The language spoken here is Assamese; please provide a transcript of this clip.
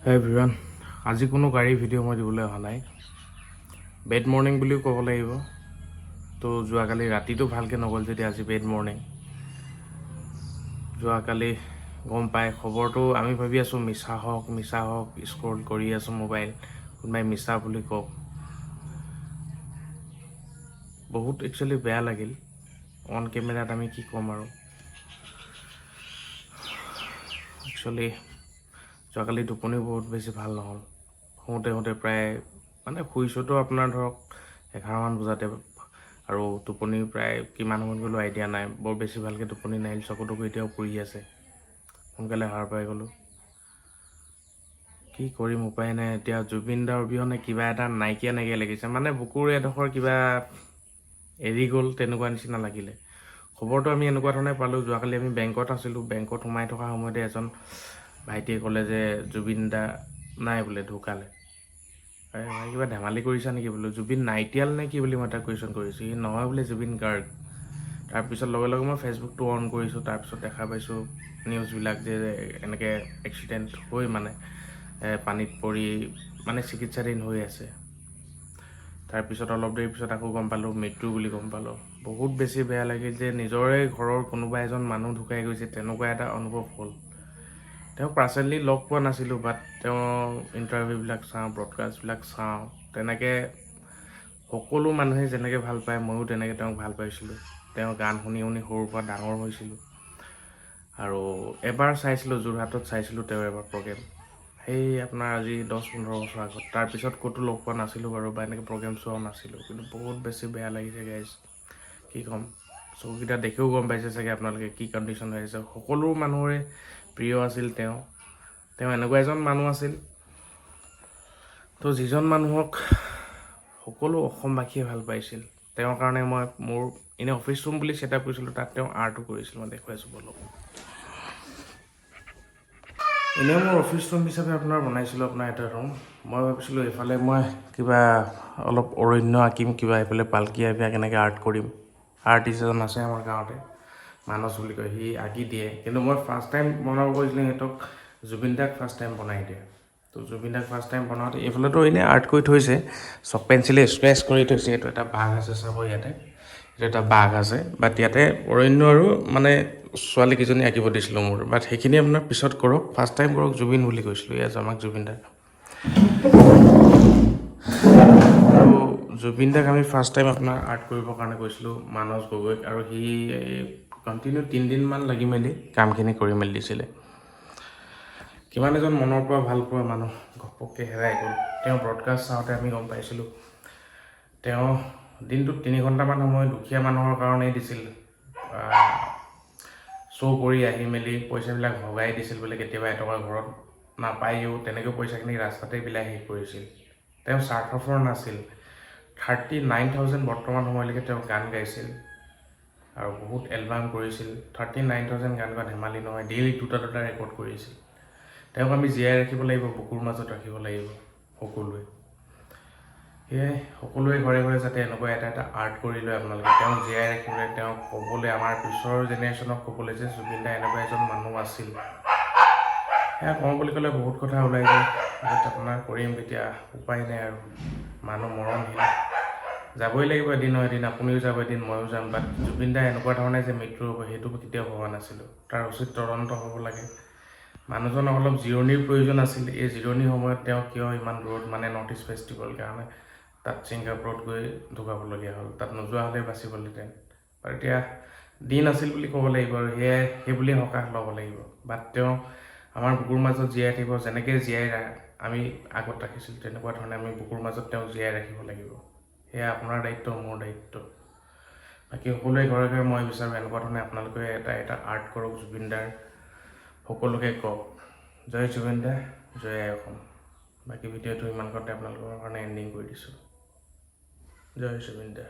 হে এভৰিৱান, আজি কোনো গাড়ীৰ ভিডিঅ' মই দিবলৈ অহা নাই। বেড মৰ্ণিং বুলিও ক'ব লাগিব। তো যোৱাকালি ৰাতিটো ভালকৈ নগ'ল যেতিয়া আজি বেড মৰ্ণিং। যোৱাকালি গম পাই খবৰটো আমি ভাবি আছোঁ মিছা হওক, মিছা হওক, স্ক্ৰল কৰি আছোঁ মোবাইল, কোনোবাই মিছা বুলি কওক। বহুত একচুৱেলি বেয়া লাগিল। অন কেমেৰাত আমি কি ক'ম আৰু। একচুৱেলি যোৱাকালি টোপনিও বহুত বেছি ভাল নহ'ল। শুওঁতে শুওঁতে প্ৰায়, মানে শুইছোঁতো আপোনাৰ ধৰক 11মান বজাতে আৰু টোপনি প্ৰায় কিমান সময়ত গ'লোঁ আইডিয়া নাই। বৰ বেছি ভালকৈ টোপনি নাহিল। চকু টকু এতিয়াও পুৰি আছে। সোনকালে সাৰ পাই গ'লোঁ। কি কৰিম, উপায় নাই। এতিয়া জুবিন দাৰ অবিহনে কিবা এটা নাইকিয়া নাইকিয়া লাগিছে, মানে বুকুৰ এডোখৰ কিবা এৰি গ'ল, তেনেকুৱা নিচিনা লাগিলে। খবৰটো আমি এনেকুৱা ধৰণে পালোঁ, যোৱাকালি আমি বেংকত আছিলোঁ। বেংকত সোমাই থকা সময়তে এজন ভাইটিয়ে ক'লে যে জুবিন দা নাই বোলে, ঢুকালে। আৰে ভাই, কিবা ধেমালি কৰিছা নেকি বোলো, জুবিন নাইটিয়াল নে কি বুলি মই তাক কুৱেশ্যন কৰিছোঁ। সি নহয় বোলে, জুবিন গাৰ্গ। তাৰপিছত লগে লগে মই ফেচবুকটো অন কৰিছোঁ। তাৰপিছত দেখা পাইছোঁ নিউজবিলাক যে এনেকৈ এক্সিডেণ্ট হৈ, মানে পানীত পৰি মানে চিকিৎসাধীন হৈ আছে। তাৰপিছত অলপ দেৰি পিছত আকৌ গম পালোঁ মৃত্যু বুলি গম পালোঁ। বহুত বেছি বেয়া লাগিল যে নিজৰে ঘৰৰ কোনোবা এজন মানুহ ঢুকাই গৈছে, তেনেকুৱা এটা অনুভৱ হ'ল। তেওঁক পাৰ্চনেলি লগ পোৱা নাছিলোঁ, বাট তেওঁ ইণ্টাৰভিউবিলাক চাওঁ, ব্ৰডকাষ্টবিলাক চাওঁ। তেনেকৈ সকলো মানুহে যেনেকৈ ভাল পায়, ময়ো তেনেকৈ তেওঁক ভাল পাইছিলোঁ। তেওঁৰ গান শুনি শুনি সৰুৰ পৰা ডাঙৰ হৈছিলোঁ। আৰু এবাৰ চাইছিলোঁ, যোৰহাটত চাইছিলোঁ তেওঁ এবাৰ প্ৰগ্ৰেম, সেই আপোনাৰ আজি 10-15 বছৰ আগত। তাৰপিছত ক'তো লগ পোৱা নাছিলোঁ বাৰু বা এনেকৈ প্ৰগ্ৰেম চোৱাও নাছিলোঁ। কিন্তু বহুত বেছি বেয়া লাগিছে গাইজ, কি ক'ম। চকুকেইটা দেখিও গম পাইছে চাগে আপোনালোকে কি কণ্ডিশ্যন হৈ আছে। সকলো মানুহৰে প্ৰিয় আছিল তেওঁ। তেওঁ এনেকুৱা এজন মানুহ আছিল, তো যিজন মানুহক সকলো অসমবাসীয়ে ভাল পাইছিল। তেওঁৰ কাৰণে মই মোৰ এনেই অফিচ ৰুম বুলি ছেট আপ কৰিছিলোঁ, তাত তেওঁ আৰ্টো কৰিছিল। মই দেখুৱাইছোঁ বলক। এনেই মোৰ অফিচ ৰুম হিচাপে আপোনাৰ বনাইছিলোঁ আপোনাৰ এটা ৰুম। মই ভাবিছিলোঁ এইফালে মই কিবা অলপ অৰণ্য আঁকিম, কিবা এইফালে পালকি আইবিলাক এনেকৈ আৰ্ট কৰিম। আৰ্টিষ্ট এজন আছে আমাৰ গাঁৱতে, মানস বুলি কয়, সি আঁকি দিয়ে। কিন্তু মই ফাৰ্ষ্ট টাইম বনাব কৈছিলোঁ সিহঁতক, জুবিন দাক ফাৰ্ষ্ট টাইম বনাই দিয়ে। তো জুবিন দাক ফাৰ্ষ্ট টাইম বনাওঁতে এইফালেতো এনেই আৰ্ট কৰি থৈছে, চক পেঞ্চিলে স্ক্ৰেচ কৰি থৈছে। এইটো এটা বাঘ আছে, চাব ইয়াতে, এইটো এটা বাঘ আছে। বাট ইয়াতে অৰণ্য আৰু মানে ছোৱালীকেইজনী আঁকিব দিছিলোঁ মোৰ। বাট সেইখিনি আপোনাৰ পিছত কৰক, ফাৰ্ষ্ট টাইম কৰক জুবিন বুলি কৈছিলোঁ। ইয়াত আমাক জুবিন দাক আৰু জুবিন দাক আমি ফাৰ্ষ্ট টাইম আপোনাৰ আৰ্ট কৰিবৰ কাৰণে কৈছিলোঁ মানস গগৈক আৰু সি কণ্টিনিউ 3 দিনমান লাগি মেলি কামখিনি কৰি মেলি দিছিলে। কিমান এজন মনৰ পৰা ভাল পোৱা মানুহ ঘপককৈ হেৰাই গ'ল। তেওঁ ব্ৰডকাষ্ট চাওঁতে আমি গম পাইছিলোঁ, তেওঁ দিনটোত 3 ঘণ্টামান সময় দুখীয়া মানুহৰ কাৰণেই দিছিল। শ্ব' কৰি আহি মেলি পইচাবিলাক ভগাই দিছিল বোলে। কেতিয়াবা এটকা ঘৰত নাপায়ো, তেনেকৈ পইচাখিনি ৰাস্তাতে বিলাই শেষ কৰিছিল। তেওঁ স্বাৰ্থপৰ নাছিল। 39,000 বৰ্তমান সময়লৈকে তেওঁ গান গাইছিল আৰু বহুত এলবাম কৰিছিল। 39,000 গান গোৱা ধেমালি নহয়। ডেইলি দুটা দুটা ৰেকৰ্ড কৰিছিল। তেওঁক আমি জীয়াই ৰাখিব লাগিব, বুকুৰ মাজত ৰাখিব লাগিব সকলোৱে। সেয়াই, সকলোৱে ঘৰে ঘৰে যাতে এনেকুৱা এটা এটা আৰ্ট কৰি লয় আপোনালোকে, তেওঁক জীয়াই ৰাখিবলৈ, তেওঁক ক'বলৈ, আমাৰ পিছৰ জেনেৰেশ্যনক ক'বলৈ যে জুবিন দা এনেকুৱা এজন মানুহ আছিল। সেয়া কওঁ বুলি ক'লে বহুত কথা ওলাই যায়। বাট আপোনাৰ কৰিম এতিয়া, উপায় নাই আৰু। মানুহ মৰণশীল, যাবই লাগিব এদিন নহয় এদিন। আপুনিও যাব এদিন, ময়ো যাম। বাট জুবিন দা এনেকুৱা ধৰণে যে মৃত্যু হ'ব, সেইটো কেতিয়াও ভবা নাছিলোঁ। তাৰ উচিত তদন্ত হ'ব লাগে। মানুহজনক অলপ জিৰণিৰ প্ৰয়োজন আছিল। এই জিৰণি সময়ত তেওঁ কিয় ইমান দূৰত, মানে নৰ্থ ইষ্ট ফেষ্টিভেল কাৰণে তাত ছিংগাপুৰত গৈ ঢুকাবলগীয়া হ'ল? তাত নোযোৱা হ'লে বাচি গ'লহেঁতেন। আৰু এতিয়া দিন আছিল বুলি ক'ব লাগিব আৰু সেয়াই, সেই বুলিয়ে সকাহ ল'ব লাগিব। বাট তেওঁ আমাৰ বুকুৰ মাজত জীয়াই থাকিব। যেনেকৈ জীয়াই আমি আগত ৰাখিছিলোঁ, তেনেকুৱা ধৰণে আমি বুকুৰ মাজত তেওঁক জীয়াই ৰাখিব লাগিব। সেয়া আপোনাৰ দায়িত্ব, মোৰ দায়িত্ব। বাকী সকলোৱে ঘৰে ঘৰে মই বিচাৰোঁ এনেকুৱা ধৰণে আপোনালোকে এটা এটা আৰ্ট কৰক জুবিন দাৰ। সকলোকে কওক, জয় জুবিন দা, জয় আই অসম। বাকী ভিডিঅ'টো ইমানকণতে আপোনালোকৰ কাৰণে এণ্ডিং কৰি দিছোঁ। জয় জুবিন দা।